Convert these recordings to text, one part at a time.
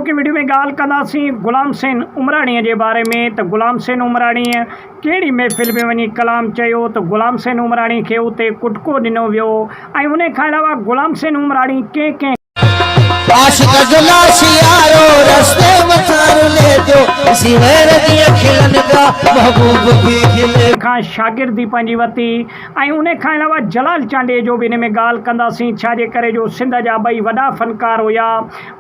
اڄوڪي وڊيو ۾ ڳالهه ڪنداسين غلام حسين عمراڻيء جي باري ۾ ته غلام حسين عمراڻيء ڪهڙي محفل ۾ وڃي ڪلام چيو ته غلام حسين عمراڻي کي اتي ڪٽڪو ڏنو ويو ۽ انهي کان علاوه غلام حسين عمراڻي ڪنهن ڪنهن عاشق جو لاشيارو رستي مٿان رلي ٿيو ڏسي وير جيئن کلن پيا محبوب به کلي. کان شاگردي پنهنجي ورتي ۽ انهي کان علاوه جلال چانڊيي جو به ان ۾ ڳالهه ڪنداسين ڇا جي ڪري جو سنڌ جا ٻئي وڏا فنڪار هيا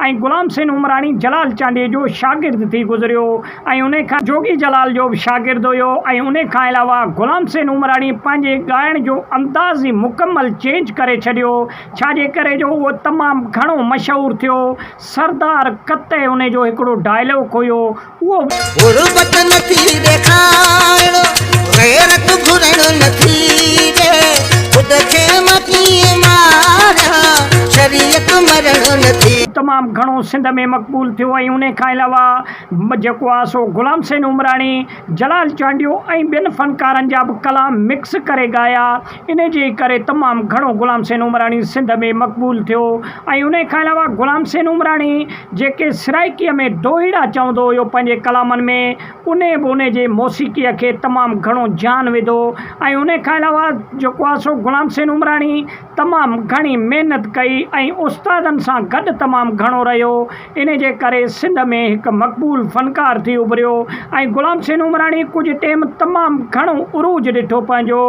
۽ غلام حسين عمراڻي جلال چانڊيي جو شاگرد ٿي گذريو ۽ انهي کان جوڳي جلال جو به شاگرد هيو ۽ انهي کان علاوه غلام حسين عمراڻي پنهنجي ڳائڻ جو انداز ئي مڪمل چينج ڪري ڇڏيو ڇا جي ڪري جو اهو تمام گهڻو مشهور ٿيو سردار قطعي انهي جو هڪڙو ڊائلاگ هيو اهو به. غربت نٿي ڏيکارڻ، غيرت گهرڻ نٿي ڏي، خود کي مان ڪيئن ماريان، شريعت مرڻ نٿي. تمام گهڻو سنڌ ۾ مقبول ٿيو ۽ انهي کان علاوه جيڪو آ سو غلام حسين عمراڻي، جلال چانڊيو ۽ ٻين فنڪارن جا به ڪلام مڪس ڪري ڳايا انهي جي ڪري تمام گهڻو غلام حسين عمراڻي سنڌ ۾ مقبول ٿيو ۽ انهي کان علاوه غلام حسين عمراڻي جيڪي سرائيڪيء ۾ دوهيڙا چوندو هيو پنهنجي ڪلامن ۾ انهي به انهي جي موسيقيء کي تمام گهڻو جان وڌو ۽ انهي کان علاوه جيڪو آهي سو غلام حسين عمراڻي تمام گهڻي محنت ڪئي ۽ استادن سان گڏ تمام گهڻو رهيو انهي جي ڪري سنڌ ۾ هڪ مقبول فنڪار ٿي اڀريو ۽ غلام حسين عمراڻي ڪجهه ٽيم تمام گهڻو عروج ڏٺو پنهنجو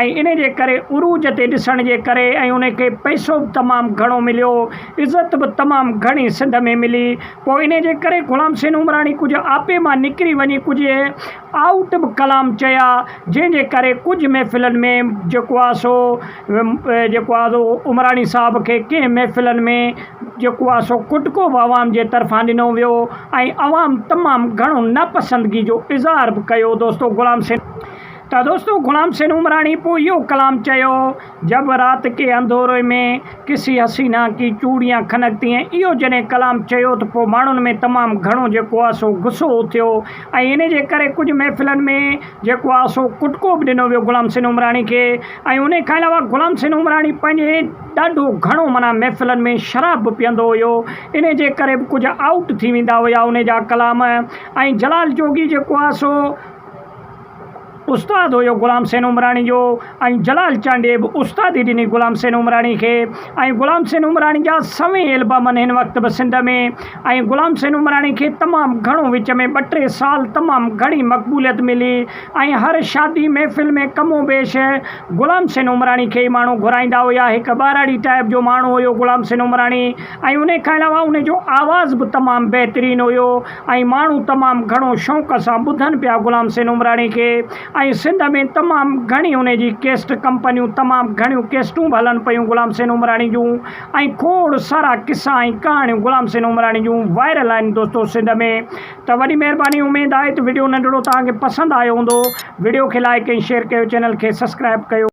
۽ انهي جي ڪري عروج تي ڏسڻ جي ڪري ۽ انهي کي پئسو به تمام گهڻو مليو عزت به تمام گهڻي سنڌ ۾ ملي. پوء انهي جي ڪري غلام حسين عمراڻي ڪجهه آپي مان نڪري وڃي ڪجهه آئوٽ به ڪلام چيا، جنهن جي ڪري ڪجهه محفلن ۾ جيڪو آ سو جيڪو آ سو عمراڻي صاحب کي ڪنهن محفلن ۾ جيڪو آ سو ڪٽڪو به عوام جي طرفان ڏنو ويو ۽ عوام تمام گهڻو ناپسندگي جو اظهار به ڪيو دوستو غلام حسين ته دوستو غلام حسين عمراڻي پوء اهو ڪلام چيو جب رات ڪي انڌوري ۾ ڪسي حسينا ڪي چوڙيان کنڪتي هين اهو جڏهن ڪلام چيو ته پوء ماڻهن ۾ تمام گهڻو جيڪو آهي سو غصو اٿيو ۽ ان جي ڪري ڪجهه محفلن ۾ جيڪو آهي سو ڪٽڪو به ڏنو ويو غلام حسين عمراڻي کي ۽ ان کان علاوه غلام حسين عمراڻي پنهنجي ڏاڍو گهڻو معنيٰ محفلن ۾ شراب به پيئندو هيو ان جي ڪري به ڪجهه آئوٽ ٿي ويندا هيا ان جا ڪلام ۽ جلال جوڳي جيڪو آهي سو استاد هيو غلام حسين عمراڻي جو ۽ جلال چانڊيي به استادي ڏني غلام حسين عمراڻي کي ۽ غلام حسين عمراڻي جا سوين البم آهن هن وقت به سنڌ ۾ ۽ غلام حسين عمراڻي کي تمام گهڻو وچ ۾ ٻه ٽي سال تمام گهڻي مقبوليت ملي ۽ هر شادي محفل ۾ ڪم و بيش غلام حسين عمراڻي کي ئي ماڻهو گهرائيندا هيا هڪ ٻهراڙي ٽائيپ جو ماڻهو هيو غلام حسين عمراڻي ۽ انهي کان علاوه انهي جو آواز به تمام بهترين هيو ۽ ماڻهو تمام گهڻو شوق سان ٻڌن پيا غلام حسين عمراڻي کي ۽ سنڌ ۾ تمام گهڻي انهي جي ڪيسٽ ڪمپنيون تمام گهڻيون ڪيسٽون به هلن پيون غلام حسين عمراڻي جون ۽ کوڙ سارا قصا ۽ ڪهاڻيون غلام حسين عمراڻي جون وائرل آهن دوستو سنڌ ۾ ته وڏي مهرباني اميد آهي ته وڊيو ننڍڙو توهان کي پسند آيو هوندو وڊيو کي لائڪ ۽ شيئر ڪيو چينل کي سسڪرائب ڪيو.